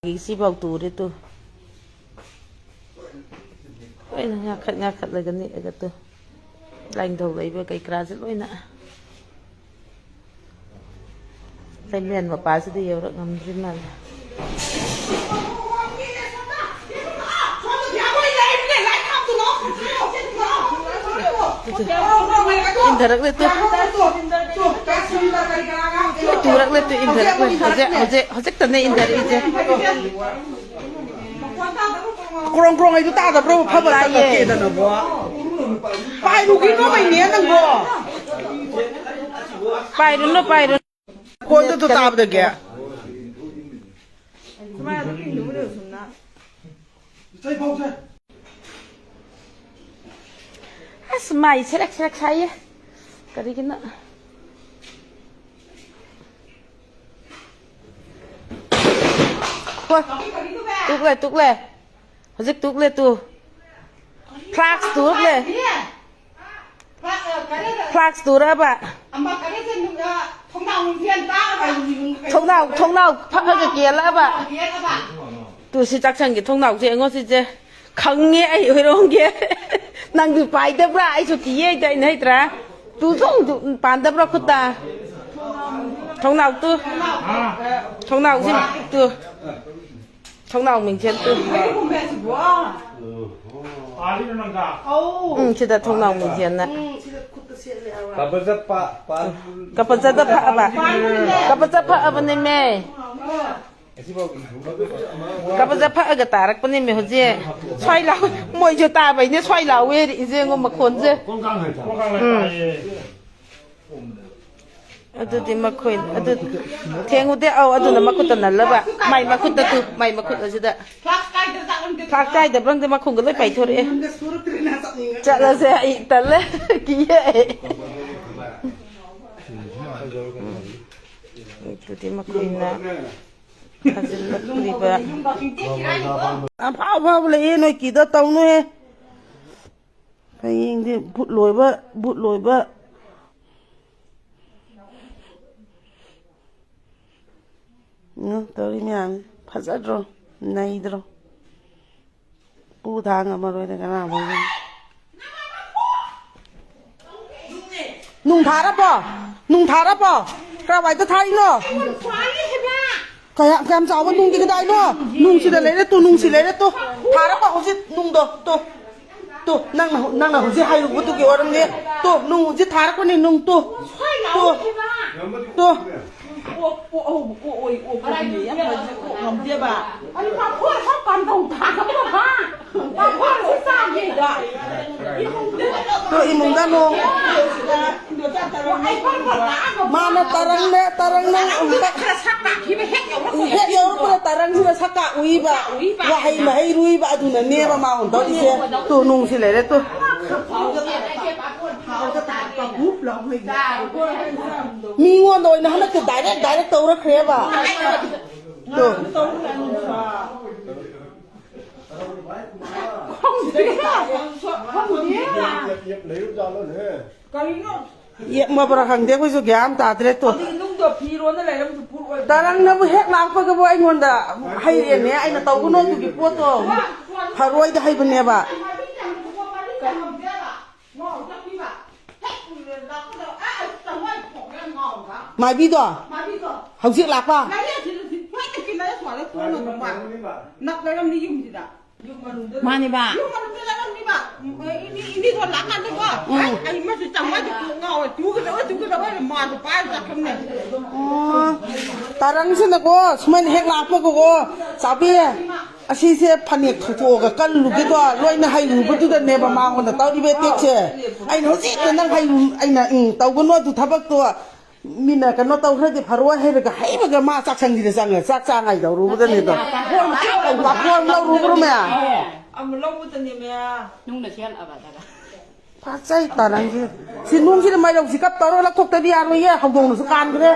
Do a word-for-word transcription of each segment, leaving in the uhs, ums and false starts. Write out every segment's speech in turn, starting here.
ꯁꯤꯐꯥꯎ ꯇꯨꯔꯦ two. ꯂꯣꯏꯅ ꯉꯥꯈꯠ ꯉꯥꯈꯠꯂꯒ ꯅꯤꯛꯑꯒ two. ꯂꯥꯏꯅꯤꯡꯊꯧ ꯂꯩꯕ ꯀꯩ ꯀꯔꯥꯁꯦ ꯂꯣꯏꯅ꯫ ꯂꯩꯃꯔꯦꯟ ꯃꯄꯥꯁꯤꯗ ꯌꯧꯔꯛ ꯉꯝꯗ꯭ꯔꯤ ꯃꯥꯜꯂꯦ꯫ ꯏꯟꯊꯔꯛꯂꯦ ꯇꯨ꯫ ꯇꯨꯔꯛꯂꯦ ꯇꯨ, ꯏꯟꯊꯔꯛꯂꯦ꯫ ꯍꯧꯖꯤꯛ, ꯍꯧꯖꯤꯛ, ꯍꯧꯖꯤꯛꯇꯅꯦ ꯏꯟꯊꯔꯛꯏꯁꯦ꯫ ꯀ꯭ꯔꯣꯡ ꯀ꯭ꯔꯣꯡ ꯍꯥꯏꯗꯨ ꯇꯥꯗꯕ꯭ꯔꯣ? ꯐꯕ ꯇꯥꯏꯌꯦ꯫ ꯇꯥꯗꯕ ꯀꯦꯗꯅꯕꯣ꯫ ꯄꯥꯏꯔꯨꯒꯤꯅꯣ ꯃꯩꯅꯦ ꯅꯪꯕꯣ꯫ ꯄꯥꯏꯔꯨꯅꯨ, ꯄꯥꯏꯔꯨꯅꯨ꯫ ꯀꯣꯟꯗꯨ ꯇꯥꯕꯗꯒꯤ꯫ ꯑꯁ, ꯃꯥꯏ ꯁꯦꯔꯦꯛ ꯁꯦꯔꯦꯛ ꯁꯥꯏꯌꯦ꯫ ꯀꯔꯤꯒꯤꯅꯣ? ꯍꯣꯏ, ꯇꯨꯛꯂꯦ, ꯇꯨꯛꯂꯦ꯫ ꯍꯧꯖꯤꯛ ꯇꯨꯛꯂꯦ ꯇꯨ꯫ ꯐ꯭ꯂꯥꯛꯁ ꯇꯨꯛꯂꯦ꯫ ꯐ꯭ꯂꯥꯛꯁ ꯇꯨꯔꯕ? ꯊꯣꯡꯅꯥꯎ, ꯊꯣꯡꯅꯥꯎ ꯐꯛꯑꯒ ꯀꯦꯜꯂꯛꯑꯕ? ꯇꯨ, ꯁꯤ ꯆꯥꯛꯁꯪꯒꯤ ꯊꯣꯡꯅꯥꯎꯁꯦ ꯌꯦꯡꯉꯣ ꯁꯤꯁꯦ꯫ ꯈꯪꯉꯦ ꯑꯩ ꯍꯣꯏꯔꯣꯡꯒꯦ꯫ ꯅꯪꯁꯨ ꯄꯥꯏꯗꯕ꯭ꯔꯥ? ꯑꯩꯁꯨ ꯀꯤꯌꯦ ꯑꯩꯗꯤ, ꯑꯩꯅ ꯍꯩꯇ꯭ꯔꯥ? ꯇꯨ ꯊꯣꯡ ꯇꯨ ꯄꯥꯟꯗꯕ꯭ꯔꯥ ꯈꯨꯠꯇ? ꯊꯣꯡꯅꯥꯎ ꯇꯨ꯫ ꯊꯣꯡꯅꯥꯎꯁꯤ ꯇꯨ꯫ ꯊꯣꯡꯅꯥꯎ ꯃꯤꯡꯁꯦꯟ ꯇꯨ꯫ ꯎꯝ, ꯁꯤꯗ ꯊꯣꯡꯅꯥꯎ ꯃꯤꯡꯁꯦꯟꯅ꯫ ꯀꯄ ꯆꯠꯄ, ꯄꯥꯟ-, ꯀꯄ ꯆꯠꯄ ꯐꯛꯑꯕ? ꯀꯄ ꯆꯠꯄ ꯐꯛꯑꯕꯅꯦꯃꯦ꯫ ꯀꯕꯖ ꯐꯛꯑꯒ ꯇꯥꯔꯛꯄꯅꯦꯃꯤ ꯍꯧꯖꯤꯛ꯫ ꯁ꯭ꯋꯥꯏ ꯂꯥꯎ-, ꯃꯣꯏꯁꯨ ꯇꯥꯕꯩꯅꯦ ꯁ꯭ꯋꯥꯏ ꯂꯥꯎꯋꯦ ꯏꯆꯦꯉꯣ ꯃꯈꯣꯟꯁꯦ꯫ ꯎꯝ꯫ ꯑꯗꯨꯗꯤ ꯃꯈꯣꯏ ꯑꯗꯨ ꯊꯦꯡꯉꯨꯗꯦ꯫ ꯑꯧ, ꯑꯗꯨꯅ ꯃꯈꯨꯠꯇ ꯅꯜꯂꯕ꯫ ꯃꯥꯏ ꯃꯈꯨꯠꯇ ꯇꯨ, ꯃꯥꯏ ꯃꯈꯨꯠ ꯑꯁꯤꯗ꯫ ꯐ꯭ꯂꯥꯛꯁ ꯀꯥꯏꯗꯕ꯭ꯔꯪꯗꯦ ꯃꯈꯣꯡꯒ ꯂꯣꯏ ꯄꯥꯏꯊꯣꯔꯛꯑꯦ꯫ ꯆꯠꯂꯁꯦ, ꯑꯩ ꯇꯜꯂꯦ꯫ ꯀꯤꯌꯦ ꯑꯩ꯫ ꯑꯗꯨꯗꯤ ꯃꯈꯣꯏꯅ ꯊꯥꯖꯤꯜꯂꯛꯇ꯭ꯔꯤꯕ꯫ ꯑꯐꯥꯎ ꯑꯐꯥꯎꯕ ꯂꯩꯌꯦ, ꯅꯣꯏ ꯀꯤꯗ ꯇꯧꯅꯨꯍꯦ꯫ ꯍꯌꯦꯡꯗꯤ ꯚꯨꯠ ꯂꯣꯏꯕ, ꯚꯨꯠ ꯂꯣꯏꯕ꯫ ꯎꯝ, ꯇꯧꯔꯤ ꯃꯌꯥꯝꯁꯦ꯫ ꯐꯖꯗ꯭ꯔꯣ? ꯅꯩꯗ꯭ꯔꯣ? ꯄꯨ ꯊꯥꯡ ꯉꯝꯃꯔꯣꯏꯗ ꯀꯅꯥ ꯐꯥꯎ꯫ ꯅꯨꯡ ꯊꯥꯔꯕꯣ? ꯅꯨꯡ ꯊꯥꯔꯕꯣ? ꯀꯔꯥꯏꯋꯥꯏꯗ ꯊꯥꯔꯤꯅꯣ? ꯀꯌꯥꯝ, ꯀꯌꯥꯝ ꯆꯥꯎꯕ ꯅꯨꯡꯗꯤ ꯀꯗꯥꯏꯅꯣ? ꯅꯨꯡꯁꯤꯗ ꯂꯩꯔꯦ ꯇꯨ, ꯅꯨꯡꯁꯤ ꯂꯩꯔꯦ ꯇꯨ꯫ ꯊꯥꯔꯕꯣ ꯍꯧꯖꯤꯛ ꯅꯨꯡꯗꯣ? ꯇꯨ, ꯇꯨ, ꯅꯪꯅ, ꯅꯪꯅ ꯍꯧꯖꯤꯛ ꯍꯥꯏꯔꯨꯕꯗꯨꯒꯤ ꯑꯣꯏꯔꯝꯅꯤ꯫ ꯇꯨ, ꯅꯨꯡ ꯍꯧꯖꯤꯛ ꯊꯥꯔꯛꯄꯅꯤ, ꯅꯨꯡ ꯇꯨ, ꯇꯨ, ꯇꯨ꯫ ꯑꯣꯛ, ꯑꯣꯛ, ꯑꯧ, ꯑꯣꯛ, ꯑꯣꯏ, ꯑꯣꯛ, ꯑꯣꯛ, ꯑꯣꯛ, ꯌꯥꯝ ꯐꯖꯩ, ꯑꯣꯛ ꯉꯝꯗꯦꯕ꯫ ꯑꯩ ꯄꯥꯐꯣꯔ ꯈꯔ ꯄꯥꯟꯗꯧ ꯊꯥꯒꯗꯕ ꯍꯥ? ꯄꯥꯐꯣꯔ ꯈꯔ ꯆꯥꯒꯦꯗ꯫ ꯇꯣ, ꯏꯃꯨꯡꯗ ꯅꯣꯡ꯫ ꯑꯩ ꯄꯥꯐꯣꯔ ꯂꯥꯛꯑꯒ ꯃꯥꯅ ꯇꯔꯪꯅꯦ, ꯇꯔꯪꯅ ꯑꯝꯇ ꯈꯔ ꯁꯛ ꯇꯥꯛꯈꯤꯕ ꯍꯦꯛ ꯌꯧꯔꯛꯄ ꯍꯦꯛ ꯌꯧꯔꯛꯄꯗ ꯇꯔꯪꯁꯤꯅ ꯁꯛ ꯀꯥꯛ ꯎꯏꯕ, ꯎꯏꯕ꯫ ꯋꯥꯍꯩ ꯃꯍꯩ ꯔꯨꯏꯕ ꯑꯗꯨꯅꯅꯦꯕ ꯃꯥ ꯇꯧꯔꯤꯁꯦ꯫ ꯇꯣ, ꯅꯣꯡꯁꯤ ꯂꯩꯔꯦ ꯇꯣ꯫ ꯃꯤꯉꯣꯟꯗ ꯑꯣꯏꯅ ꯍꯟꯗꯛꯇꯤ direct, direct ꯇꯧꯔꯛꯈ꯭ꯔꯦꯕ꯫ ꯇꯣ꯫ ꯀꯔꯤꯅꯣ? ꯌꯦꯛꯃꯕ꯭ꯔꯥ ꯈꯪꯗꯦ, ꯑꯩꯈꯣꯏꯁꯨ ꯒ꯭ꯌꯥꯟ ꯇꯥꯗ꯭ꯔꯦ ꯇꯣ꯫ ꯑꯗꯨꯒꯤ ꯅꯨꯡꯗꯣ ꯐꯤꯔꯣꯟꯗ ꯂꯩꯔꯝꯕꯁꯨ ꯄꯨꯔꯛꯑꯣꯏ꯫ ꯇꯔꯪꯅꯕꯨ ꯍꯦꯛ ꯂꯥꯛꯄꯒꯕꯨ ꯑꯩꯉꯣꯟꯗ ꯍꯩꯔꯦꯅꯦ, ꯑꯩꯅ ꯇꯧꯒꯅꯣ ꯑꯗꯨꯒꯤ ꯄꯣꯠꯇꯣ꯫ ꯐꯔꯣꯏꯗ ꯍꯩꯕꯅꯦꯕ꯫ ꯃꯥꯏꯕꯤꯗꯣ? ꯃꯥꯏꯕꯤꯗꯣ? ꯍꯧꯖꯤꯛ ꯂꯥꯛꯄ? ꯂꯩꯌꯦ, ꯁꯤꯗ, ꯁꯤ ꯂꯣꯏꯅ ꯀꯤꯟꯅꯔ ꯁ꯭ꯋꯥꯏꯗ ꯇꯣꯡꯉꯒ ꯃꯥ ꯅꯞ ꯂꯩꯔꯝꯅꯤ ꯌꯨꯝꯁꯤꯗ꯫ ꯌꯨꯝ ꯃꯅꯨꯡꯗ ꯃꯥꯅꯦꯕ꯫ ꯌꯨꯝ ꯃꯅꯨꯡꯗ ꯂꯩꯔꯝꯅꯤꯕ꯫ ꯎꯝ, ꯑꯩ, ꯏꯅꯦ, ꯏꯅꯦꯗꯣ ꯂꯥꯛꯀꯥꯟꯗꯀꯣ, ꯎꯝ꯫ ꯑꯩ, ꯑꯩ ꯃꯁꯤ ꯆꯪꯉꯗꯤ ꯀꯣꯛ ꯉꯥꯎꯔꯦ꯫ ꯇꯨꯒꯗꯧꯔꯦ, ꯇꯨꯒꯗꯧꯔꯦ, ꯃꯥꯗꯣ ꯄꯥꯏꯔ ꯆꯠꯈ꯭ꯔꯕꯅꯦ꯫ ꯑꯣ, ꯇꯥꯔꯪꯁꯤꯅꯀꯣ, ꯁꯨꯃꯥꯏꯅ ꯍꯦꯛ ꯂꯥꯛꯄꯒꯀꯣ, ꯆꯥꯕꯤ, ꯑꯁꯤꯁꯦ ꯐꯅꯦꯛ ꯊꯨꯊꯣꯛꯑꯒ ꯀꯜꯂꯨꯒꯦꯀꯣ, ꯂꯣꯏꯅ ꯍꯩꯔꯨꯕꯗꯨꯗꯅꯦꯕ ꯃꯉꯣꯟꯗ ꯇꯧꯔꯤꯕ attackꯁꯦ꯫ ꯑꯩꯅ ꯍꯧꯖꯤꯛꯇ ꯅꯪ ꯍꯩꯔꯨ-, ꯑꯩꯅ, ꯎꯝ, ꯇꯧꯒꯅꯨ ꯑꯗꯨ ꯊꯕꯛꯇꯣ꯫ ꯃꯤꯅ ꯀꯩꯅꯣ ꯇꯧꯈ꯭ꯔꯗꯤ ꯐꯔꯣꯏ ꯍꯥꯏꯔꯒ ꯍꯩꯕꯒ ꯃꯥ ꯆꯥꯛꯁꯪꯁꯤꯗ ꯆꯪꯉꯦ, ꯆꯥꯛ ꯆꯥ ꯉꯥꯏꯗꯧꯔꯨꯕꯗꯅꯤꯗꯣ꯫ ꯄꯥꯐꯣꯔ ꯂꯧꯔꯨꯕ꯭ꯔꯣ ꯃꯌꯥꯝ? ꯑꯃ ꯂꯧꯕꯗꯅꯦ ꯃꯌꯥꯝ꯫ ꯅꯨꯡꯅ ꯁꯦꯜꯂꯛꯑꯕ ꯑꯗꯨꯒ꯫ ꯐꯖꯩ ꯇꯥꯔꯪꯁꯦ꯫ ꯁꯤ ꯅꯨꯡꯁꯤꯗ ꯃꯥꯏꯔꯧꯁꯤ ꯀꯞ ꯇꯧꯔ ꯂꯧꯊꯣꯛꯇꯗꯤ ꯌꯥꯔꯣꯏꯌꯦ, ꯍꯧꯗꯣꯡꯅꯁꯨ ꯀꯥꯟꯈ꯭ꯔꯦ꯫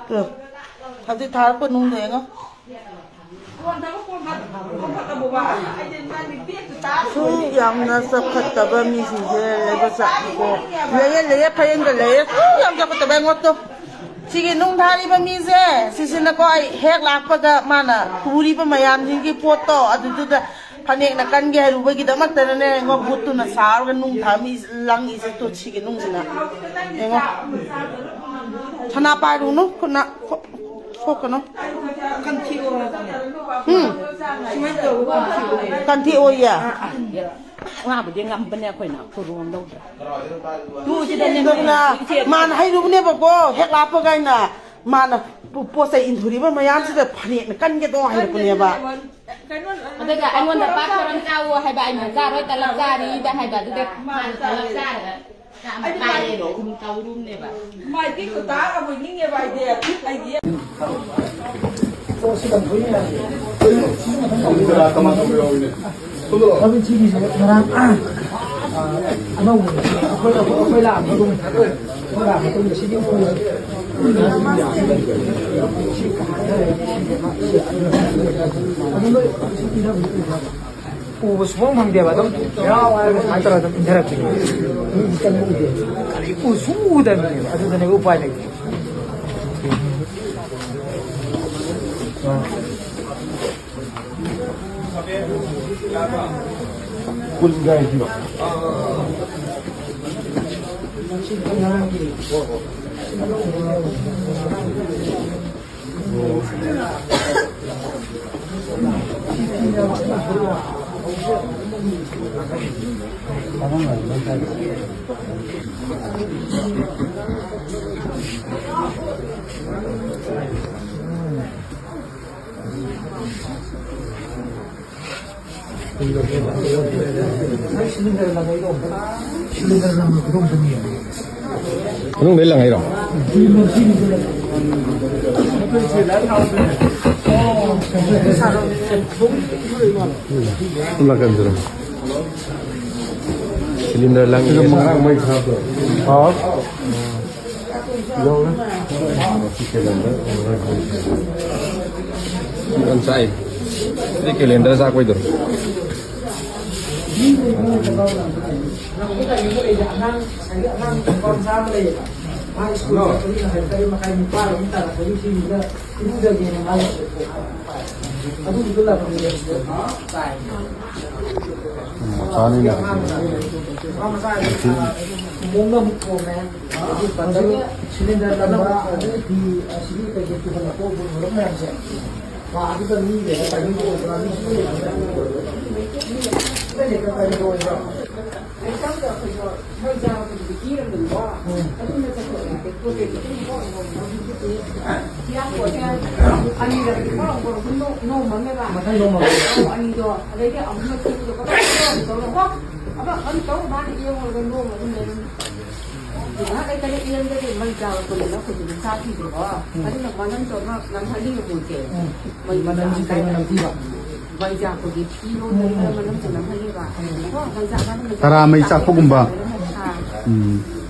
ꯇꯨ, ꯍꯧꯖꯤꯛ ꯊꯥꯔꯛꯄ ꯅꯨꯡꯗꯣ ꯌꯦꯡꯉꯣ꯫ ꯁꯨ ꯌꯥꯝꯅ ꯆꯥꯎꯈꯠꯇꯕ ꯃꯤꯁꯤꯡꯁꯦ ꯂꯩꯕ ꯆꯠꯅꯤꯀꯣ꯫ ꯂꯩꯌꯦ, ꯂꯩꯌꯦ, ꯐꯌꯦꯡꯗ ꯂꯩꯌꯦ꯫ ꯁꯨ ꯌꯥꯝ ꯆꯥꯎꯈꯠꯇꯕ ꯑꯩꯉꯣꯟꯗꯣ꯫ ꯁꯤꯒꯤ ꯅꯨꯡ ꯊꯥꯔꯤꯕ ꯃꯤꯁꯦ, ꯁꯤꯁꯤꯅꯀꯣ, ꯑꯩ ꯍꯦꯛ ꯂꯥꯛꯄꯒ ꯃꯥꯅ ꯄꯨꯔꯤꯕ ꯃꯌꯥꯝꯁꯤꯡꯒꯤ ꯄꯣꯠꯇꯣ, ꯑꯗꯨꯗꯨꯗ ꯐꯅꯦꯛꯅ ꯀꯟꯒꯦ ꯍꯥꯏꯔꯨꯕꯒꯤꯗꯃꯛꯇꯅꯅꯦ, ꯌꯦꯡꯉꯣ, ꯕꯨꯠꯇꯨꯅ ꯁꯥꯔꯒ ꯅꯨꯡ ꯊꯥ ꯃꯤ ꯂꯪꯉꯤꯁꯦ, ꯇꯨ, ꯁꯤꯒꯤ ꯅꯨꯡꯁꯤꯅ꯫ ꯌꯦꯡꯉꯣ, ꯁꯅꯥ ꯄꯥꯏꯔꯨꯅꯨ, ꯈꯨꯠꯅ ꯁꯣꯛ-, ꯁꯣꯛꯀꯅꯨ꯫ ꯀꯟꯊꯤꯑꯣ ꯍꯥꯏꯕꯅꯦ꯫ ꯎꯝ꯫ ꯁꯨꯃꯥꯏꯅ ꯇꯧꯔꯒ ꯀꯟꯊꯤꯑꯣ꯫ ꯀꯟꯊꯤꯑꯣꯌꯦ꯫ ꯑꯥ, ꯑꯥ꯫ ꯉꯥꯕꯨꯗꯤ ꯉꯝꯕꯅꯦ ꯑꯩꯈꯣꯏꯅ, ꯈꯨꯔꯨ ꯑꯃ ꯂꯧꯗ꯭ꯔꯦ꯫ ꯇꯨ ꯁꯤꯗꯅꯦ ꯑꯗꯨꯅ ꯃꯥꯅ ꯍꯩꯔꯨꯕꯅꯦꯕꯀꯣ, ꯍꯦꯛ ꯂꯥꯛꯄꯒ ꯑꯩꯅ, ꯃꯥꯅ ꯄꯣ-, ꯄꯣꯠ ꯆꯩ ꯏꯟꯊꯨꯔꯤꯕ ꯃꯌꯥꯝꯁꯤꯗ ꯐꯅꯦꯛꯅ ꯀꯟꯒꯦꯗꯣ ꯍꯥꯏꯔꯛꯄꯅꯦꯕ꯫ ꯑꯗꯨꯒ ꯑꯩꯉꯣꯟꯗ ꯄꯥꯛꯊꯣꯔꯝ ꯆꯥꯎꯋꯣ ꯍꯥꯏꯕ, ꯑꯩꯅ ꯆꯥꯔꯣꯏ, ꯇꯂꯞ ꯆꯥꯔꯤꯗ ꯍꯥꯏꯕ, ꯑꯗꯨꯗ ꯃꯥꯅ ꯇꯂꯞ ꯆꯥꯔꯒ ꯌꯥꯝ ꯀꯥꯏꯌꯦꯕ, ꯎꯔꯨꯝ ꯇꯧꯔꯨꯝꯅꯦꯕ꯫ ꯃꯥꯏꯗꯤ ꯈꯨꯇꯥ ꯑꯃ ꯅꯤꯡꯉꯦꯕ ꯑꯩꯗꯤ꯫ ꯑꯩꯒꯤ ꯊꯕꯛ ꯁꯤꯒꯤꯁꯦ ꯉꯔꯥꯡ, ꯑ, ꯑꯅꯧꯕꯅꯦ꯫ ꯑꯩꯈꯣꯏ, ꯑꯩꯈꯣꯏ ꯂꯥꯛꯑ ꯃꯇꯨꯡ, ꯑꯩꯈꯣꯏ ꯂꯥꯛꯑ ꯃꯇꯨꯡꯗ ꯁꯤꯒꯤ ꯎꯄꯨꯁꯦ꯫ ꯑꯗꯨ ꯅꯣꯏ ꯎꯕ ꯁꯨꯡꯐꯪ ꯐꯪꯗꯦꯕ, ꯑꯗꯨꯝ ꯌꯥꯎ ꯍꯥꯏꯔꯒ ꯁꯨꯃꯥꯏꯅ ꯇꯧꯔꯒ ꯑꯗꯨꯝ ꯏꯟꯊꯔꯛꯄꯤꯅꯦ꯫ ꯃꯤꯗꯤ ꯆꯪꯕ ꯎꯗꯦ꯫ ꯀꯔꯤ ꯎ-, ꯁꯨꯡ ꯎꯗꯕꯅꯦꯕ꯫ ꯑꯗꯨꯗꯅꯦꯕ ꯎꯄꯥꯏ ꯂꯩꯇꯦ꯫ ꯃꯅꯨꯡꯗꯩ ꯂꯪꯉꯛꯏꯔꯣ? ꯁꯣꯝ ꯅꯥꯀꯟꯗꯔꯣ? ꯁꯤꯂꯤꯟꯗꯔ ꯂꯪꯉꯛꯏ꯫ ꯁꯤꯗ ꯃꯉꯥ ꯃꯩ ꯊꯥꯕꯗꯣ꯫ ꯑꯥ꯫ ꯌꯥꯝ ꯆꯥꯛꯏ꯫ ꯁꯤꯗꯤ ꯀꯦꯂꯦꯟꯗꯔ ꯆꯥꯛꯄꯩꯗꯣ꯫ ꯁ꯭ꯀꯨꯜ ꯆꯠꯄꯅꯤꯅ ꯍꯥꯏ ꯇꯔꯦꯠ ꯃꯈꯥꯏ ꯅꯤꯄꯥꯟ ꯑꯃꯨꯛ ꯇꯥꯔꯛꯄꯒꯤ ꯁꯤꯁꯤꯗ ꯏꯔꯨꯖꯒꯦꯅ ꯃꯥ ꯑꯗꯨꯒꯤꯗꯣ ꯂꯥꯛꯄꯅꯦ꯫ ꯎꯝ, ꯆꯥꯅꯤꯅꯦ꯫ ꯃꯣꯡꯗ ꯑꯃꯨꯛ ꯊꯣꯡꯉꯦ꯫ ꯑꯗꯒꯤ ꯕꯇꯔ ꯁꯤꯂꯤꯟꯗꯔ ꯅꯝꯕ, ꯑꯗꯒꯤ ꯐꯤ ꯑꯁꯤꯒꯤ ꯀꯩꯀꯩ ꯄꯨꯈꯠꯂꯛꯄ ꯎꯄꯨ ꯊꯧꯔꯝ ꯃꯌꯥꯝꯁꯦ꯫ ꯀꯥ ꯑꯗꯨꯗ ꯃꯤ ꯂꯩꯔ ꯇꯥꯏꯃꯤꯡ ꯑꯣꯏꯕ꯭ꯔꯥ? ꯃꯤ ꯁꯨꯡꯂꯩ ꯂꯩꯇꯕ꯭ꯔꯥ? ꯁꯨꯡꯂꯩ ꯂꯩꯇꯕ ꯇꯥꯏꯃꯤꯡ ꯑꯣꯏꯕ꯭ꯔꯥ? ꯃꯩ ꯆꯥꯛꯇ ꯑꯩꯈꯣꯏꯁꯨ ꯃꯩ ꯆꯥꯕꯗꯨꯗꯤ ꯄꯤꯔꯝꯕꯅꯤꯀꯣ꯫ ꯎꯝ꯫ ꯑꯗꯨꯅ ꯆꯠꯊꯣꯛꯑꯦ꯫ ꯄꯣꯠ ꯆꯩ ꯈꯤꯇꯪ ꯄꯣꯠ ꯑꯃ ꯍꯧꯖꯤꯛꯇꯤ ꯐꯤꯌꯥꯡ ꯀꯣꯠꯁꯦ ꯑꯅꯤꯔꯛꯇꯤ ꯄꯣꯠ ꯑꯃ ꯄꯣꯠ ꯑꯃ ꯅꯣꯡ-, ꯅꯣꯡꯃ ꯑꯃꯅꯦꯕ꯫ ꯃꯊꯪ ꯅꯣꯡꯃ꯫ ꯑꯧ, ꯑꯅꯤꯗꯣ꯫ ꯑꯗꯩꯗꯤ ꯑꯃꯨꯛꯅ ꯊꯣꯡꯕꯗꯣ ꯀꯔꯝ ꯀꯔꯝ ꯇꯧꯔꯒ ꯑꯃ ꯑꯃ ꯇꯧ ꯃꯥꯅ ꯌꯦꯡꯉꯨꯔꯒ ꯅꯣꯡꯃ ꯑꯗꯨꯝ ꯂꯩꯔꯝꯃꯤ꯫ ꯉꯥꯏꯍꯥꯛ ꯂꯩꯇꯅ ꯏꯔꯝꯗꯗꯤ ꯃꯩ ꯆꯥꯕ ꯀꯨꯏꯅ ꯑꯩꯈꯣꯏꯁꯨ ꯑꯗꯨꯝ ꯆꯥꯈꯤꯗ꯭ꯔꯣ? ꯎꯝ꯫ ꯑꯗꯨꯅ ꯃꯅꯝꯗꯣ ꯑꯃ ꯅꯝꯍꯟꯅꯤꯡꯉꯝꯃꯣꯏꯁꯦ꯫ ꯎꯝ꯫ ꯃꯩ ꯃꯅꯝꯁꯤ ꯀꯩꯅꯣ ꯅꯝꯊꯤꯕ? ꯃꯩ ꯆꯥꯛꯄꯒꯤ ꯐꯤꯔꯣꯜꯗ ꯈꯔ ꯃꯅꯝꯁꯨ ꯅꯝꯍꯜꯂꯦꯕ꯫ ꯀꯣ? ꯃꯩ ꯆꯥꯛ ꯃꯅꯝ ꯇꯔꯥ ꯃꯩ ꯆꯥꯛꯄꯒꯨꯝꯕ? ꯑꯥ꯫ ꯎꯝ꯫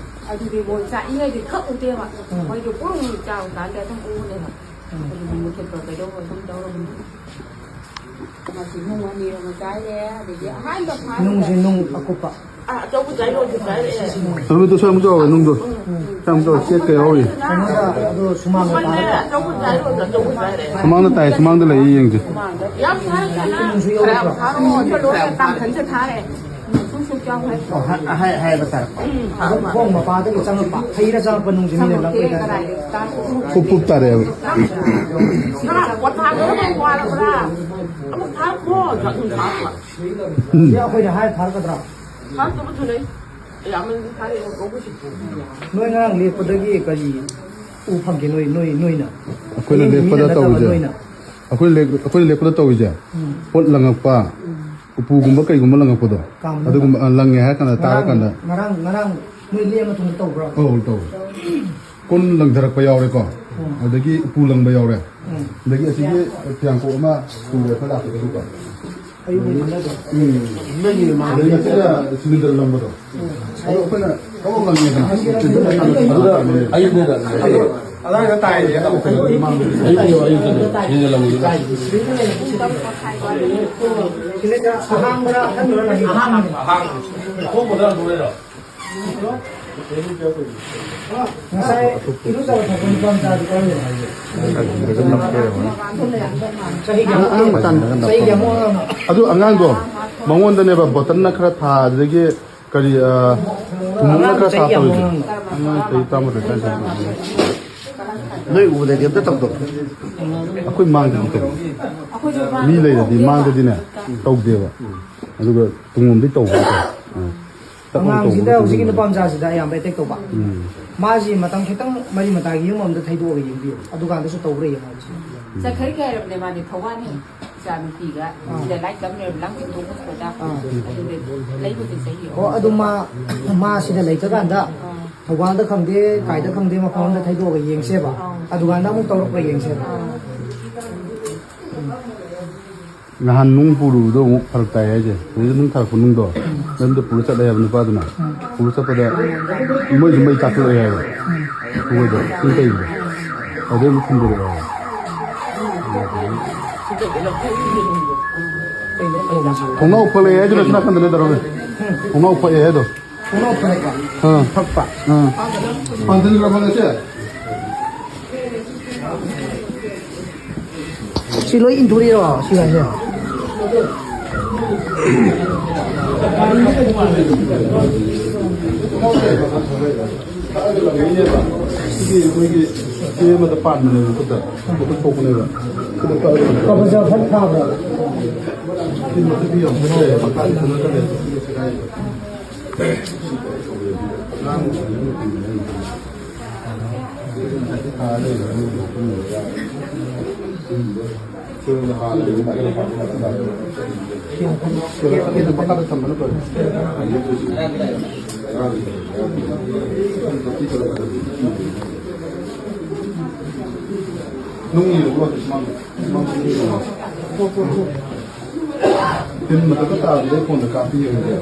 ꯑꯗꯨꯗꯤ ꯃꯣꯏ ꯆꯥꯛꯏꯉꯩꯗꯤ ꯈꯛ ꯎꯗꯦꯕ꯫ ꯎꯝ꯫ ꯃꯣꯏꯗꯣ ꯄꯨꯡ ꯆꯥꯕ ꯀꯥꯟꯗ ꯑꯗꯨꯝ ꯎꯅꯦꯕ꯫ ꯎꯝ꯫ ꯑꯗꯨꯗꯤ ꯃꯨꯊꯠꯄ ꯀꯩꯗꯧꯕ ꯑꯗꯨꯝ ꯇꯧꯔꯕꯅꯤ꯫ ꯃꯁꯤ ꯅꯨꯡ ꯑꯅꯤꯔꯛ ꯑꯃ ꯆꯥꯏꯔꯦ, ꯑꯗꯒꯤ ꯑꯍꯥꯟꯕ ꯐꯥꯔꯒ ꯅꯨꯡꯁꯦ ꯅꯨꯡ ꯑꯀꯨꯞꯄ꯫ ꯑꯥ, ꯑꯆꯧꯕꯗꯣ ꯑꯩꯉꯣꯟꯗ ꯆꯥꯏꯔꯛꯑꯦ꯫ ꯑꯗꯨꯗꯣ ꯁ꯭ꯋꯥꯏ ꯑꯃꯨꯛ ꯆꯥꯎꯔꯦ, ꯅꯨꯡꯗꯣ꯫ ꯁ꯭ꯋꯥꯏ ꯑꯃꯨꯛ ꯆꯥꯎꯔꯦ, ꯆꯦꯠ ꯀꯩ ꯍꯧꯔꯤ꯫ ꯀꯩꯅꯣꯗ ꯑꯗꯣ ꯁꯨꯃꯥꯡꯗ ꯃꯃꯜꯅꯦ, ꯇꯥꯔꯒ꯫ ꯑꯆꯧꯕ ꯆꯥꯏꯔꯣ, ꯑꯆꯧꯕ ꯆꯥꯏꯔꯦ꯫ ꯁꯨꯃꯥꯡꯗ ꯇꯥꯏ, ꯁꯨꯃꯥꯡꯗ ꯂꯩ, ꯌꯦꯡꯁꯦ꯫ ꯁꯨꯃꯥꯡꯗ꯫ ꯌꯥꯝ ꯊꯥꯔꯛꯀꯅꯨ꯫ ꯅꯨꯡꯁꯨ ꯌꯧꯔꯛꯄ꯭ꯔꯣ? ꯈꯔ ꯌꯥꯝ ꯊꯥꯔꯛꯑꯣ, ꯁꯤ ꯂꯣꯏꯔꯦ, ꯀꯥꯡꯈꯟꯁꯦ ꯊꯥꯔꯦ꯫ ꯁꯨꯝ ꯁꯨꯝ ꯆꯥꯎ ꯍꯥꯏ꯫ ꯑꯣ, ꯍꯥꯏ-, ꯍꯥꯏ-, ꯍꯥꯏꯕ ꯇꯥꯔꯦ꯫ ꯎꯝ, ꯑꯗꯣ ꯊꯥꯔꯛꯑꯣ꯫ ꯈꯣꯡ ꯃꯄꯥꯗꯒꯤ ꯆꯪꯉꯛꯄ, ꯍꯩꯔ ꯆꯪꯉꯛꯄ ꯅꯨꯡꯁꯦ ꯃꯤꯅ ꯆꯪꯉꯛꯇꯦ, ꯂꯪꯕꯩ ꯇꯥꯏꯞꯇ꯫ ꯀꯗꯥꯏꯗꯒꯤ ꯇꯥꯔꯛꯄꯅꯣ? ꯄꯨꯞ ꯄꯨꯞ ꯇꯥꯔꯛꯑꯦꯕ꯫ ꯅꯪ ꯄꯣꯊꯥꯕ ꯑꯃ ꯋꯥꯔꯕ꯭ꯔꯥ? ꯑꯃꯨꯛ ꯊꯥꯔꯛꯈꯣ, ꯑꯗꯨꯝ ꯊꯥꯔꯛꯑꯣ꯫ ꯎꯝ꯫ ꯁꯤ ꯑꯩꯈꯣꯏꯅ ꯍꯥꯏ ꯊꯥꯔꯛꯀꯗ꯭ꯔꯥ? ꯊꯥꯔꯛꯇꯕꯁꯨ ꯂꯩ꯫ ꯌꯥꯝꯃꯟꯗꯤ ꯊꯥꯔꯛꯑꯦ, ꯀꯧꯕꯁꯤ꯫ ꯅꯣꯏ ꯉꯔꯥꯡ ꯂꯦꯛꯄꯗꯒꯤ ꯀꯔꯤ ꯎ ꯐꯪꯒꯦ, ꯅꯣꯏ, ꯅꯣꯏ, ꯅꯣꯏꯅ? ꯑꯩꯈꯣꯏꯅ ꯃꯤꯅ ꯂꯦꯛꯄꯗ ꯅꯠꯇꯕ ꯇꯧꯔꯤꯁꯦ, ꯅꯣꯏꯅ? ꯑꯩꯈꯣꯏꯅ ꯂꯦꯛ-, ꯑꯩꯈꯣꯏꯅ ꯂꯦꯛꯄꯗ ꯇꯧꯔꯤꯁꯦ, ꯎꯝ꯫ ꯄꯣꯠ ꯂꯪꯉꯛꯄ, ꯎꯝ꯫ ꯎꯄꯨꯒꯨꯝꯕ ꯀꯩꯒꯨꯝꯕ ꯂꯪꯉꯛꯄꯗꯣ, ꯀꯥ ꯃꯅꯨꯡꯗ? ꯑꯗꯨꯒꯨꯝꯕ, ꯑ, ꯂꯪꯉꯦ ꯍꯥꯏꯔ ꯀꯥꯟꯗ, ꯉꯔꯥꯡ, ꯇꯥꯔꯀꯥꯟꯗ꯫ ꯉꯔꯥꯡ, ꯉꯔꯥꯡ ꯅꯣꯏ ꯂꯦꯛꯑ ꯃꯇꯨꯡꯗ ꯇꯧꯕ꯭ꯔꯣ? ꯑꯧ, ꯇꯧꯋꯦ꯫ ꯀꯣꯟ ꯂꯪꯊꯔꯛꯄ ꯌꯥꯎꯔꯦꯀꯣ, ꯎꯝ꯫ ꯑꯗꯒꯤ ꯎꯄꯨ ꯂꯪꯕ ꯌꯥꯎꯔꯦ, ꯎꯝ꯫ ꯑꯗꯒꯤ ꯑꯁꯤꯒꯤ ꯐꯤꯌꯥꯡꯀꯣꯛ ꯑꯃ ꯄꯨꯔꯦ ꯑꯩꯈꯣꯏ ꯂꯥꯛꯄꯗꯁꯨꯀꯣ꯫ ꯑꯌꯨꯛ ꯉꯟꯇꯥꯗ꯫ ꯎꯝ꯫ ꯃꯩꯒꯤ ꯃꯃꯥꯡꯗ ꯑꯗꯒꯤ ꯑꯁꯤꯅ ꯁꯤꯂꯤꯟꯗꯔ ꯂꯪꯕꯗꯣ꯫ ꯎꯝ꯫ ꯑꯗꯣ ꯑꯩꯈꯣꯏꯅ ꯀꯕꯛ ꯂꯪꯉꯦꯗꯅ꯫ ꯑꯗꯨꯗ ꯑꯌꯨꯛꯅꯦꯗ꯫ ꯑꯗꯨꯗ ꯑꯗꯥꯏꯗ ꯇꯥꯏꯌꯦ꯫ ꯑꯌꯨꯛꯅꯦꯕ, ꯑꯌꯨꯛꯇꯅꯦ꯫ ꯁꯤꯂꯤꯟꯗꯔ ꯂꯪꯕꯗꯨꯗ꯫ ꯁꯤꯂꯤꯟꯗꯔ ꯑꯍꯥꯡꯕꯔꯥ, ꯑꯍꯟꯕꯔꯥ? ꯑꯍꯥꯡꯕ꯫ ꯑꯍꯥꯡꯕ꯫ ꯊꯣꯡꯕꯗ ꯑꯗꯨ ꯂꯩꯔꯣ꯫ ꯉꯁꯥꯏ ꯏꯔꯨꯖꯕ ꯊꯛꯄ ꯅꯨꯄꯥ ꯃꯆꯥꯗꯨ ꯀꯔꯝꯕꯅꯣ ꯍꯥꯏꯁꯦ? ꯆꯍꯤ ꯀꯌꯥꯃꯨꯛ ꯑꯉꯥꯡ ꯃꯆꯥꯅꯤ꯫ ꯆꯍꯤ ꯀꯌꯥꯃꯨꯛ ꯑꯉꯥꯡꯅꯣ? ꯑꯗꯨ ꯑꯉꯥꯡꯗꯣ ꯃꯉꯣꯟꯗꯅꯦꯕ ꯕꯣꯇꯜꯅ ꯈꯔ ꯊꯥ, ꯑꯗꯨꯗꯒꯤ ꯀꯔꯤ, ꯑ, ꯊꯨꯝꯃꯣꯛꯅ ꯑꯉꯥꯡ ꯈꯔ ꯆꯍꯤ ꯊꯥ ꯀꯌꯥꯃꯨꯛ ꯇꯧꯔꯤꯁꯦ꯫ ꯑꯉꯥꯡꯅꯣ? ꯑꯉꯥꯡ ꯆꯍꯤ ꯇꯔꯥꯃꯥꯊꯣꯏ, ꯇꯔꯥꯅꯤꯊꯣꯏ꯫ ꯅꯣꯏ ꯎꯕꯗꯗꯤ ꯑꯝꯇ ꯇꯧꯗꯕ꯫ ꯑꯩꯈꯣꯏ ꯃꯥꯡꯗꯗꯤ ꯇꯧꯗꯦ꯫ ꯃꯤ ꯂꯩꯔꯗꯤ ꯃꯥꯡꯗꯗꯤꯅꯦ ꯇꯧꯗꯦꯕ꯫ ꯑꯗꯨꯒ ꯇꯨꯡꯂꯣꯝꯗꯩ ꯇꯧꯕ ꯍꯥꯏꯇꯥꯔꯦ꯫ ꯑꯥ꯫ ꯇꯞꯅ ꯑꯉꯥꯡꯁꯤꯗ ꯇꯧꯕ ꯍꯧꯖꯤꯛꯀꯤ ꯅꯨꯄꯥ ꯇꯨꯡꯂꯣꯝꯗ꯫ ꯃꯆꯥꯁꯤꯗ ꯑꯌꯥꯝꯕ ꯑꯦꯇꯦꯛ ꯇꯧꯕ꯫ ꯎꯝ꯫ ꯃꯥꯁꯤ ꯃꯇꯝ ꯈꯤꯇꯪ ꯃꯔꯤ ꯃꯇꯥꯒꯤ ꯌꯨꯝ ꯑꯃꯗ ꯊꯩꯗꯣꯛꯑꯒ ꯌꯦꯡꯕꯤꯌꯨ, ꯑꯗꯨꯀꯥꯟꯗꯁꯨ ꯇꯧꯕ꯭ꯔꯥ ꯌꯦꯡꯉꯣ ꯍꯥꯏꯕꯁꯦ꯫ ꯆꯠꯈ꯭ꯔꯦ ꯍꯥꯏꯔꯕꯅꯦ ꯃꯥꯗꯤ ꯊꯧꯕꯥꯜ ꯍꯦꯛ ꯏꯆꯥ ꯅꯨꯄꯤꯒ ꯑꯥ꯫ ꯁꯤꯗ ꯂꯥꯏꯔꯤꯛ ꯇꯝ ꯂꯩꯔꯕ ꯂꯝ ꯆꯤꯡꯊꯣꯛ ꯈꯣꯠꯄꯗ ꯑꯥ꯫ ꯑꯗꯨꯗ ꯂꯩꯕꯁꯦ ꯆꯍꯤ ꯑꯍꯨꯝ ꯑꯣ, ꯑꯗꯨ ꯃꯥ, ꯃꯥ ꯁꯤꯗ ꯂꯩꯇ꯭ꯔꯀꯥꯟꯗ ꯑꯥ꯫ ꯊꯧꯕꯥꯜꯗ ꯈꯪꯗꯦ, ꯀꯥꯏꯗ ꯈꯪꯗꯦ, ꯃꯐꯝ ꯑꯃꯗ ꯊꯩꯗꯣꯛꯑꯒ ꯌꯦꯡꯁꯦꯕ꯫ ꯑꯥ꯫ ꯑꯗꯨꯀꯥꯟꯗ ꯑꯃꯨꯛ ꯇꯧꯔꯛꯄ꯭ꯔꯥ ꯌꯦꯡꯁꯦꯕ꯫ ꯑꯥ꯫ ꯅꯍꯥꯟ ꯅꯨꯡ ꯄꯨꯔꯨꯕꯗꯣ ꯑꯃꯨꯛ ꯐꯔꯛ ꯇꯥꯏ ꯍꯥꯏꯁꯦ꯫ ꯍꯧꯖꯤꯛ ꯅꯨꯡ ꯊꯥꯔꯛꯄ ꯅꯨꯡꯗꯣ ꯎꯝ꯫ ꯃꯌꯨꯝꯗ ꯄꯨꯔ ꯆꯠꯂꯦ ꯍꯥꯏꯕ ꯅꯨꯄꯥꯗꯨꯅ꯫ ꯎꯝ꯫ ꯄꯨꯔ ꯆꯠꯄꯗ ꯃꯣꯏꯁꯨ ꯃꯩ ꯆꯥꯛꯊꯣꯛꯑꯦ ꯍꯥꯏꯕ꯫ ꯎꯝ꯫ ꯃꯣꯏꯗꯣ ꯁꯨꯝ ꯇꯩꯕꯗꯣ꯫ ꯑꯗꯩ ꯑꯃꯨꯛ ꯊꯤꯟꯗꯣꯔꯛꯑꯦ ꯍꯥꯏꯕ꯫ ꯊꯣꯡꯅꯥꯎ ꯐꯛꯂꯛꯑꯦ ꯍꯥꯏꯗꯨꯅ ꯁꯤ ꯅꯥꯀꯟꯗꯅꯦ ꯇꯧꯔꯝꯃꯦ꯫ ꯊꯣꯡꯅꯥꯎ ꯐꯛꯑꯦ ꯍꯥꯏꯗꯣ꯫ ꯊꯣꯡꯅꯥꯎ ꯐꯛꯂꯛꯄ? ꯑꯥ꯫ ꯐꯛꯄ? ꯑꯥ꯫ ꯄꯥꯟꯁꯤꯟꯈ꯭ꯔꯕ ꯉꯁꯤ? ꯁꯤ ꯂꯣꯏ ꯏꯟꯊꯣꯔꯛꯏꯔꯣ, ꯁꯤ ꯍꯥꯏꯁꯦ? ꯁꯤꯗꯤ ꯑꯩꯈꯣꯏꯒꯤ ꯆꯦ ꯑꯃꯗ ꯄꯥꯟꯕꯅꯦꯕ, ꯃꯈꯨꯠꯇ꯫ ꯃꯈꯨꯠ ꯄꯣꯛꯄꯅꯦꯕ꯫ ꯁꯤꯗ ꯀꯛꯑꯒ ꯀꯕꯖꯥ ꯐꯠ ꯐꯥꯕ꯭ꯔꯥ? ꯁꯤ ꯃꯊꯛꯇ ꯌꯥꯝ ꯐꯠꯇ꯭ꯔꯦ, ꯃꯈꯥꯗ ꯐꯖꯅ ꯇꯧꯔꯦ꯫ ꯅꯨꯡ ꯌꯦꯡꯉꯨꯀꯣ, ꯁꯨꯃꯥꯡꯗ꯫ ꯁꯨꯃꯥꯡꯗ ꯅꯨꯡ ꯌꯦꯡꯉꯨꯀꯣ꯫ ꯇꯤꯟ ꯃꯊꯛꯇ ꯇꯥꯕꯗꯨꯗ ꯐꯣꯟꯗ ꯀꯥꯞꯄ ꯌꯦꯡꯉꯨꯀꯣ꯫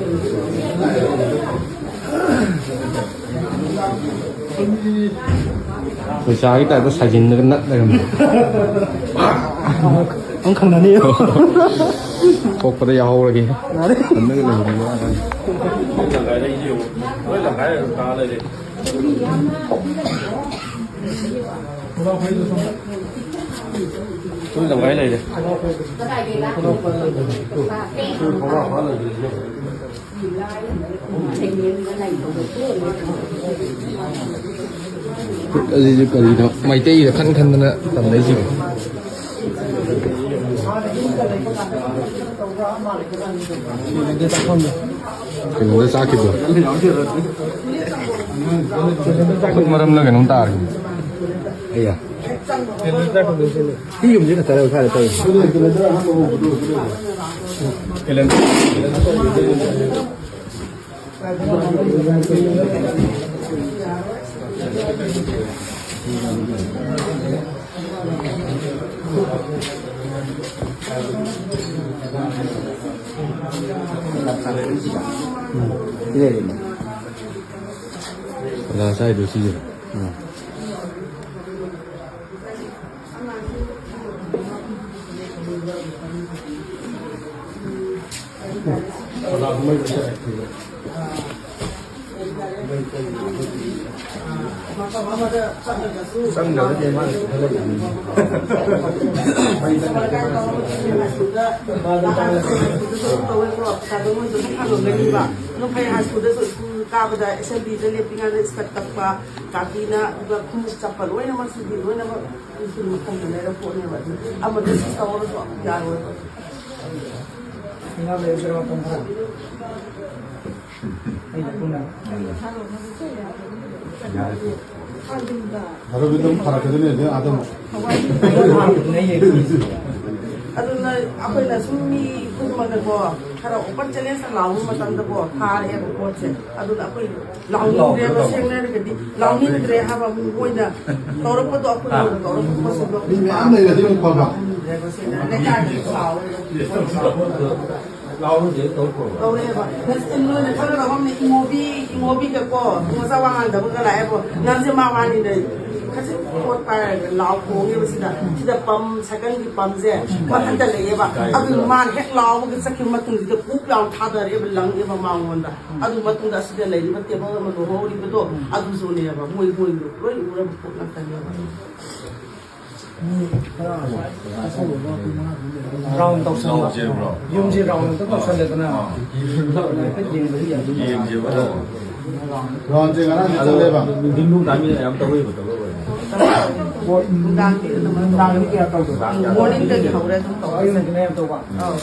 ꯄꯩꯁꯥꯒꯤ ꯇꯥꯏꯞꯇ ꯁꯥꯖꯤꯟꯗꯒ ꯅꯞ ꯂꯩꯔꯝꯕ꯫ ꯅꯪ ꯈꯪꯅꯅꯤ꯫ ꯄꯣꯛꯄꯗ ꯌꯥꯍꯧꯔꯒꯦ꯫ ꯌꯥꯔꯦ꯫ ꯍꯟꯗꯒ ꯂꯩꯍꯧꯔꯒꯦ꯫ ꯂꯣꯏ ꯂꯪꯒꯥꯏ ꯂꯩꯔꯦ꯫ ꯈꯨꯠ ꯑꯁꯤꯁꯨ ꯀꯔꯤꯅꯣ ꯃꯩꯇꯩꯗ ꯈꯟ ꯈꯟꯗꯅ ꯇꯝꯅꯩꯁꯤꯕꯣ? ꯀꯩꯅꯣꯗ ꯆꯥꯛꯈꯤꯕꯗꯣ꯫ ꯈꯨꯠ ꯃꯔꯝꯂ ꯀꯩꯅꯣꯝ ꯇꯥꯔꯦ꯫ ꯑꯩꯌꯥ꯫ ꯁꯤ ꯌꯨꯝꯁꯤ ꯈꯛꯇꯔ ꯁ꯭ꯋꯥꯏꯗ ꯇꯧꯔꯤꯁꯦ? ꯁꯤꯗ ꯂꯩꯔꯦꯅꯦ꯫ ꯑꯣꯖꯥ ꯆꯥꯏꯗꯣ ꯁꯤꯁꯤꯔꯣ? ꯎꯝ꯫ ꯆꯪꯗꯕꯗꯤ ꯃꯥꯅ ꯁꯤꯗ ꯂꯩꯕꯅꯤ꯫ ꯇꯧꯋꯦꯀꯣ, ꯄꯩꯁꯥꯗꯣ ꯃꯣꯏꯁꯨ ꯑꯗꯨꯝ ꯐꯪꯉꯝꯒꯅꯤꯕ꯫ ꯑꯗꯨꯝ ꯐꯩ, ꯍꯥꯏ ꯁ꯭ꯀꯨꯜꯗꯁꯨ, ꯁ꯭ꯀꯨꯜ ꯀꯥꯕꯗ ꯑꯦꯁꯦꯝꯕ꯭ꯂꯤꯗ ꯂꯦꯞꯄꯤꯉꯩꯗ ꯏꯁꯀꯔꯠ ꯀꯛꯄ, ꯀꯥꯇꯤꯅ, ꯑꯗꯨꯒ ꯈꯣꯡꯎꯞ ꯆꯠꯄ ꯂꯣꯏꯅꯃꯛ, ꯁꯤꯗꯤ ꯂꯣꯏꯅꯃꯛ ꯁ꯭ꯀꯨꯜ ꯃꯈꯜꯗ ꯂꯩꯔ ꯄꯣꯠꯅꯦꯕ꯫ ꯑꯗꯨ ꯑꯃꯗ ꯁꯤ ꯇꯧꯔꯁꯨ ꯌꯥꯔꯣꯏꯕ꯫ ꯉꯥ ꯂꯩꯔꯗ꯭ꯔꯥ ꯃꯇꯝ ꯈꯔ? ꯑꯩ ꯄꯨꯟꯅ꯫ ꯌꯥꯔꯦ꯫ ꯑꯗꯨꯗꯤ ꯑꯗꯨꯝ ꯐꯔꯛꯀꯗꯣꯏꯅꯦ, ꯑꯗꯨ ꯑꯗꯨꯝ꯫ ꯑꯗꯨꯅ ꯑꯩꯈꯣꯏꯅ ꯁꯨꯝ ꯃꯤ ꯈꯨꯗꯤꯡꯃꯛꯅꯀꯣ, ꯈꯔ open challenge ꯇ ꯂꯥꯎꯕ ꯃꯇꯝꯗꯀꯣ, ꯊꯥꯔꯦꯕ ꯄꯣꯠꯁꯦ꯫ ꯑꯗꯨꯅ ꯑꯩꯈꯣꯏ ꯂꯥꯎꯅꯤꯡꯗ꯭ꯔꯦꯕ, ꯁꯦꯡꯅ ꯍꯥꯏꯔꯒꯗꯤ ꯂꯥꯎꯅꯤꯡꯗ꯭ꯔꯦ ꯍꯥꯏꯕ, ꯃꯣꯏꯅ ꯇꯧꯔꯛꯄꯗꯣ, ꯑꯩꯈꯣꯏ ꯃꯣꯏꯅ ꯇꯧꯔꯛꯄ ꯄꯣꯠꯁꯤꯡꯗꯣ ꯃꯤ ꯃꯌꯥꯝ ꯂꯩꯔꯗꯤ ꯑꯃꯨꯛ ꯐꯕ꯫ ꯂꯩꯀꯥꯏꯗ ꯂꯥꯎꯔꯦ꯫ ꯂꯥꯎꯔꯨꯁꯦ ꯇꯧꯈ꯭ꯔꯣ꯫ ꯇꯧꯔꯛꯑꯦꯕ꯫ ꯅꯆꯤꯟ ꯅꯣꯏꯅ ꯈꯪꯒꯗꯕ ꯑꯃꯅ ꯏꯃꯣꯕꯤ, ꯏꯃꯣꯕꯤꯒꯀꯣ ꯃꯆꯥ ꯋꯥ ꯉꯥꯡꯗꯕꯒ ꯂꯥꯛꯑꯦꯕꯣ꯫ ꯅꯪꯁꯦ ꯃꯥ ꯋꯥꯅꯤꯅꯦ꯫ ꯄꯣꯠ ꯄꯥꯏꯔꯒ ꯂꯥꯎ ꯈꯣꯡꯉꯦꯕ ꯁꯤꯗ꯫ ꯁꯤꯗ ꯄꯝ, ꯁꯥꯏꯀꯜꯒꯤ ꯄꯝꯁꯦ ꯃꯊꯛꯇ ꯂꯩꯌꯦꯕ꯫ ꯑꯗꯨ ꯃꯥꯅ ꯍꯦꯛ ꯂꯥꯎꯕꯒ ꯆꯠꯈꯤꯕ ꯃꯇꯨꯡꯁꯤꯗ ꯄꯨꯛ ꯂꯥꯎ ꯊꯥꯗꯔꯛꯑꯦꯕ, ꯂꯪꯉꯦꯕ ꯃꯉꯣꯟꯗ꯫ ꯑꯗꯨ ꯃꯇꯨꯡꯗ ꯑꯁꯤꯗ ꯂꯩꯔꯤꯕ ꯇꯦꯕꯜ ꯑꯃ ꯂꯨꯍꯧꯔꯤꯕꯗꯣ ꯑꯗꯨꯁꯨꯅꯦꯕ꯫ ꯃꯣꯏ, ꯃꯣꯏ ꯂꯣꯏ ꯎꯔꯕ ꯄꯣꯠ ꯉꯥꯛꯇꯅꯦꯕ꯫ ꯔꯥꯎꯟ ꯇꯧꯁꯜꯂꯣ꯫ ꯌꯨꯝꯁꯦ ꯔꯥꯎꯟ ꯑꯝꯇ ꯇꯧꯁꯜꯂꯦꯗꯅ꯫ ꯍꯥꯏꯐꯦꯠ ꯌꯦꯡꯕꯗꯤ ꯌꯥꯗꯣꯏꯅꯦ꯫ ꯔꯥꯎꯟꯁꯦ ꯉꯔꯥꯡꯗꯤ ꯆꯠꯂꯦꯕ꯫ ꯅꯨꯡꯊꯤꯟ ꯄꯨꯡ ꯇꯥꯃꯤ ꯌꯥꯝ ꯇꯧꯔꯤꯕ ꯇꯧꯔꯣꯏ꯫ ꯅꯨꯡꯗꯥꯡꯗꯤ ꯑꯗꯨꯃꯥꯏꯅ ꯇꯧ꯫ ꯅꯨꯡꯗꯥꯡꯗꯤ ꯀꯌꯥ ꯇꯧꯗꯕ? ꯃꯣꯔꯅꯤꯡꯗꯒꯤ ꯍꯧꯔꯦ ꯑꯗꯨꯝ ꯇꯧꯔꯦ꯫ ꯑꯌꯨꯛꯅ ꯌꯥꯝ ꯇꯧꯕ? ꯑꯧ꯫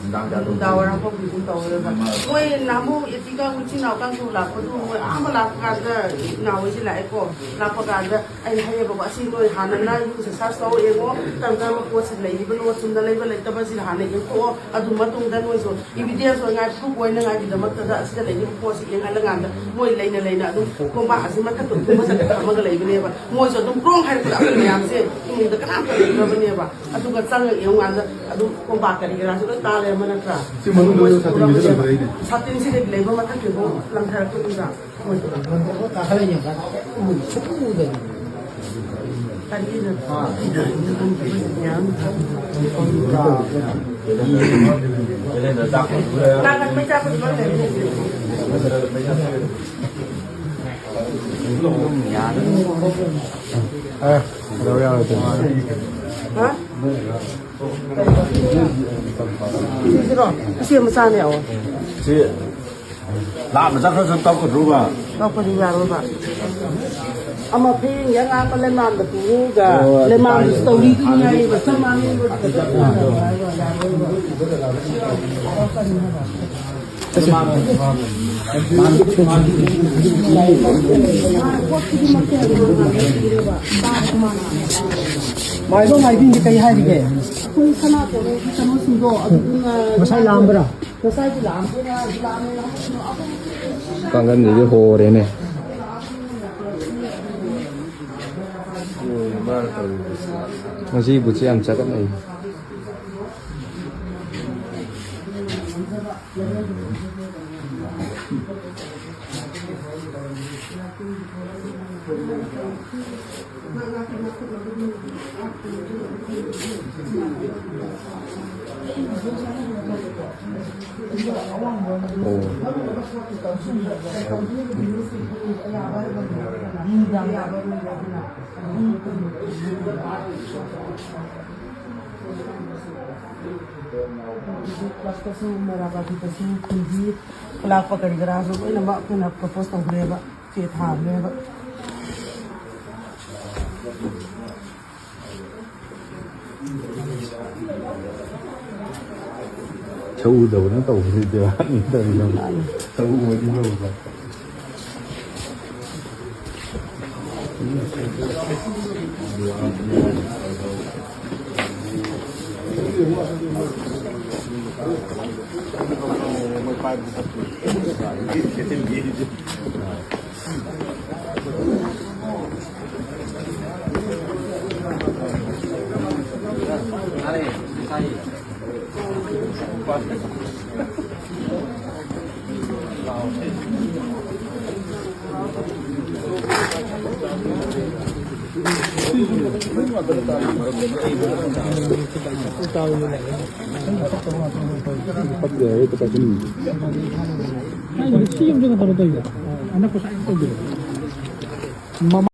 ꯅꯨꯡꯗꯥꯡ ꯀꯌꯥ ꯇꯧꯗꯕ? ꯅꯨꯡꯗꯥꯡ ꯋꯥꯏꯔꯝ ꯐꯥꯎꯗꯤ ꯑꯗꯨꯝ ꯇꯧꯔꯦꯕ꯫ ꯃꯣꯏ ꯅꯍꯥꯟꯃꯨꯛ ꯑꯦꯄꯤꯒ ꯎꯆꯤꯟ ꯅꯥꯎ ꯀꯥꯡꯁꯨ ꯂꯥꯛꯄꯗꯨ ꯃꯣꯏ ꯑꯍꯥꯟꯕ ꯂꯥꯛꯄ ꯀꯥꯟꯗ ꯏꯅꯥꯎ ꯍꯣꯏꯁꯦ ꯂꯥꯛꯑꯦꯀꯣ꯫ ꯂꯥꯛꯄ ꯀꯥꯟꯗ ꯑꯩꯅ ꯍꯥꯏꯌꯦꯕꯀꯣ, "ꯑꯁꯤ ꯅꯣꯏ ꯍꯥꯟꯅ ꯅꯪ ꯌꯨꯝꯁꯦ ꯁꯥꯔꯆ ꯇꯧꯔ ꯌꯦꯡꯉꯣ, ꯀꯔꯝ ꯀꯔꯝꯕ ꯄꯣꯠꯁꯦ ꯂꯩꯔꯤꯕꯅꯣ, ꯆꯨꯝꯅ ꯂꯩꯕ ꯂꯩꯇꯕꯁꯤ ꯍꯥꯟꯅ ꯌꯦꯡꯊꯣꯛꯑꯣ꯫ ꯑꯗꯨ ꯃꯇꯨꯡꯗ ꯅꯣꯏꯁꯨ ꯏꯕꯤꯗꯦꯟꯁ ꯑꯣꯏꯉꯥꯏ, ꯄ꯭ꯔꯨꯐ ꯑꯣꯏꯅꯉꯥꯏꯒꯤꯗꯃꯛꯇꯗ ꯑꯁꯤꯗ ꯂꯩꯔꯤꯕ ꯄꯣꯠꯁꯤ ꯌꯦꯡꯍꯜꯂꯀꯥꯟꯗ ꯃꯣꯏ ꯂꯩꯅ ꯂꯩꯅ ꯑꯗꯨꯝ ꯀꯣꯝꯄꯥꯛ ꯑꯁꯤ ꯃꯊꯛꯇ ꯎꯄꯨ ꯃꯊꯛꯇ ꯊꯝꯃꯒ ꯂꯩꯕꯅꯦꯕ꯫ ꯃꯣꯏꯁꯨ ꯑꯗꯨꯝ ꯀ꯭ꯔꯣꯡ ꯍꯥꯏꯔꯛꯄꯗ ꯑꯩꯈꯣꯏ ꯃꯌꯥꯝꯁꯦ ꯏꯃꯨꯡꯗ ꯀꯅꯥꯝꯇ ꯂꯩꯇ꯭ꯔꯕꯅꯦꯕ꯫ ꯑꯗꯨꯒ ꯆꯪꯉꯒ ꯌꯦꯡꯉꯨꯀꯥꯟꯗ ꯑꯗꯨꯝ ꯀꯣꯝꯄꯥꯛ ꯀꯔꯤ ꯀꯔꯥꯁꯨ ꯂꯣꯏ ꯇꯥ ꯂꯩꯔꯝꯕ ꯅꯠꯇ꯭ꯔꯥ?" ꯁꯤ ꯃꯅꯨꯡꯗ ꯃꯣꯏꯁꯨ ꯁꯥꯇꯤꯟꯁꯤꯗ ꯎꯔꯝꯃꯅꯦꯕ꯫ ꯂꯩꯔꯦꯅꯦ꯫ ꯁꯥꯇꯤꯟꯁꯤꯗꯒꯤ ꯂꯩꯕ ꯃꯊꯛꯇ ꯂꯪꯊꯔꯛꯄꯗꯨꯗ꯫ ꯑꯦ, ꯀꯩꯗꯧ ꯌꯥꯔꯣꯏꯗꯣꯏꯅꯣ? ꯍꯥ? ꯁꯤꯁꯤꯔꯣ? ꯑꯁꯤ ꯃꯆꯥꯅꯦ, ꯑꯣ꯫ ꯁꯤ ꯂꯥꯞꯅ ꯆꯠꯈ꯭ꯔꯁꯨ ꯇꯧꯒꯗ꯭ꯔꯣꯕ? ꯂꯧꯕꯗꯤ ꯌꯥꯔꯣꯏꯕ꯫ ꯑꯃ ꯐꯦꯡꯒꯦ ꯑꯉꯥꯡꯕ ꯂꯩꯃꯥꯟꯗ ꯄꯨꯔꯒ ꯑꯣ, ꯑꯗꯨ ꯂꯩꯃꯥꯟꯗꯨꯁꯨ ꯇꯥꯏ꯫ ꯇꯧꯔꯤꯗꯨꯅꯤ ꯍꯥꯏꯔꯤꯕ, ꯆꯞ ꯃꯥꯟꯅꯩꯕ꯫ ꯃꯥꯏꯕ ꯃꯥꯏꯕꯤꯗꯤ ꯀꯩ ꯍꯥꯏꯔꯤꯒꯦ? ꯑꯩꯈꯣꯏ ꯁꯅꯥ ꯀꯣꯂꯣꯝꯒꯤ ꯀꯩꯅꯣꯁꯤꯡꯗꯣ ꯑꯗꯨꯗꯨꯅ ꯉꯁꯥꯏ ꯂꯥꯛꯑꯝꯕ꯭ꯔꯥ? ꯉꯁꯥꯏꯗꯤ ꯂꯥꯛꯑꯝꯗꯦꯅ, ꯂꯥꯛꯑꯝꯃꯦꯅ꯫ ꯀꯥꯡꯒꯟꯁꯤꯗꯤ ꯍꯣꯔꯦꯅꯦ꯫ ꯉꯁꯤ ꯕꯨꯠꯁꯦ ꯌꯥꯝ ꯆꯒꯠꯅꯩ꯫ ꯀ꯭ꯂꯕꯇꯁꯨ, ꯃꯩꯔꯥꯕꯥꯗꯤꯗꯁꯨ, ꯈꯨꯟꯒꯤ ꯈꯨꯂꯥꯛꯄ ꯀꯔꯤ ꯀꯔꯥꯁꯨ ꯂꯣꯏꯅꯃꯛ ꯑꯩꯈꯣꯏꯅ ꯄ꯭ꯔꯣꯄꯣꯁ ꯇꯧꯈ꯭ꯔꯦꯕ, ꯆꯦ ꯊꯥꯈ꯭ꯔꯦꯕ꯫ ꯁꯛꯎꯗꯕꯅ ꯇꯧꯕꯗꯨꯗꯤ ꯕꯦꯔꯥꯅꯤ ꯇꯧꯔꯤꯗꯣ꯫ ꯁꯛꯎꯕꯗꯤ ꯇꯧꯕ꯫